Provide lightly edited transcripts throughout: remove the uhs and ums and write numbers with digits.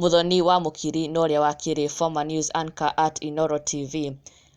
Muthoni wa Mũkiri na ũrĩa wakĩrĩ former news anchor at Inooro TV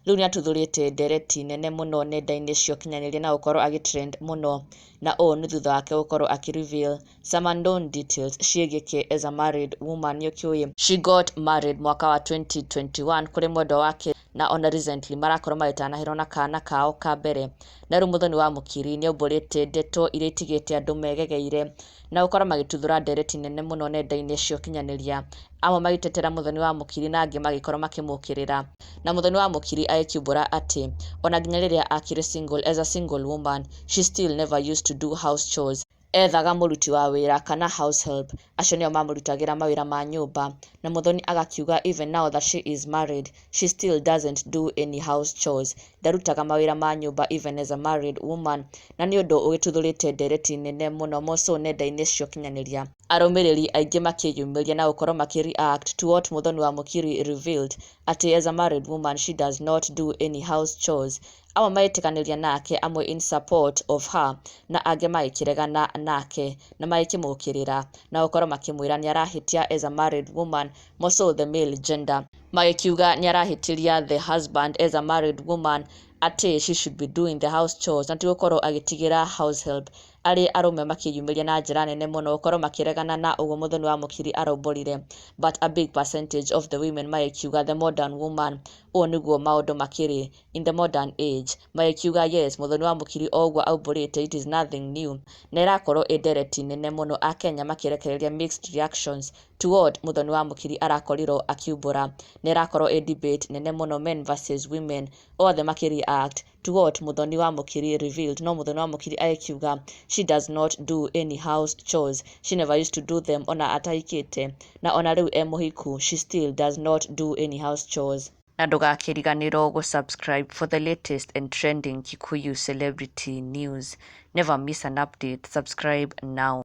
rĩu nĩatuthũrĩte ndereti nene mũno nenda-inĩ cia ũkinyanĩria na gũkorwo agĩtrend mũno, na ũũ nĩ thutha wake gũkorwo akĩ reveal some unknown details ciĩgiĩ ke as a married woman. Nĩũkĩũĩ she got married mwaka wa 2021 kũrĩ mwendwa wake, na ona recently marakorwo magĩtanahĩrwo na kana kao ka mbere. Na rĩu Muthoni wa Mũkiri nĩaumbũrĩte ndeto iria itigĩte andũ megegeire na gũkorwo magĩtuthũra ndereti nene mũno nenda-inĩ cia ũkinyanĩria, amwe magĩtetera Muthoni wa Mũkiri na angĩ magĩkorwo makĩmũkĩrĩra. Na Muthoni wa Mũkiri agĩkiumbũra atĩ ona nginya rĩrĩa akĩrĩ single, as a single woman, she still never used to do house chores. Ethaga mũruti wa wĩra kana house help, acio nĩo mamũrutagĩra mawĩra ma nyũmba. Na Muthoni agakiuga even now that she is married, she still doesn't do any house chores, ndarutaga mawĩra ma nyũmba even as a married woman. Na nĩ ũndũ ũgĩtuthũrĩte ndereti nene mũno moco nenda-inĩ cia ũkinyanĩria, arũmĩrĩri aingĩ makĩyumĩria na gũkorwo makĩ react to what Muthoni wa Mũkiri revealed, atĩ as a married woman she does not do any house chores. Amwe magĩtĩkanĩria nake, amwe in support of her, na angĩ magĩkĩregana nake na magĩkĩmũkĩrĩra na gũkorwo makĩmwĩra nĩ arahĩtia as a married woman, more so the male gender, magĩkiuga nĩ arahĩtĩria the husband as a married woman, atĩ she should be doing the house chores na ti gũkorwo agĩtigĩra house help. Arĩ arũme makĩyumĩria na njĩra nene mũno gũkorwo makĩregana na ũguo Muthoni wa Mũkiri araumbũrire, but a big percentage of the women magĩkiuga the modern woman, ũũ nĩguo maũndũ makĩrĩ in the modern age. Magĩkiuga yes, Muthoni wa Mũkiri o ũguo aumbũrĩte, it is nothing new, na ĩrakorwo ĩ ndereti nene mũno, akenya makĩrekereria mixed reactions to what Muthoni wa Mũkiri arakorirwo akiumbũra. Na ĩrakorwo ĩ debate nene mũno, men versus women, othe makĩ react to what Muthoni wa Mũkiri revealed. No Muthoni wa Mũkiri agĩkiuga she does not do any house chores, she never used to do them ona atahikĩte, na ona rĩu e mũhiku she still does not do any house chores. Na ndũgakĩriganĩrwo gũ-subscribe for the latest and trending Kikuyu celebrity news. Never miss an update. Subscribe now.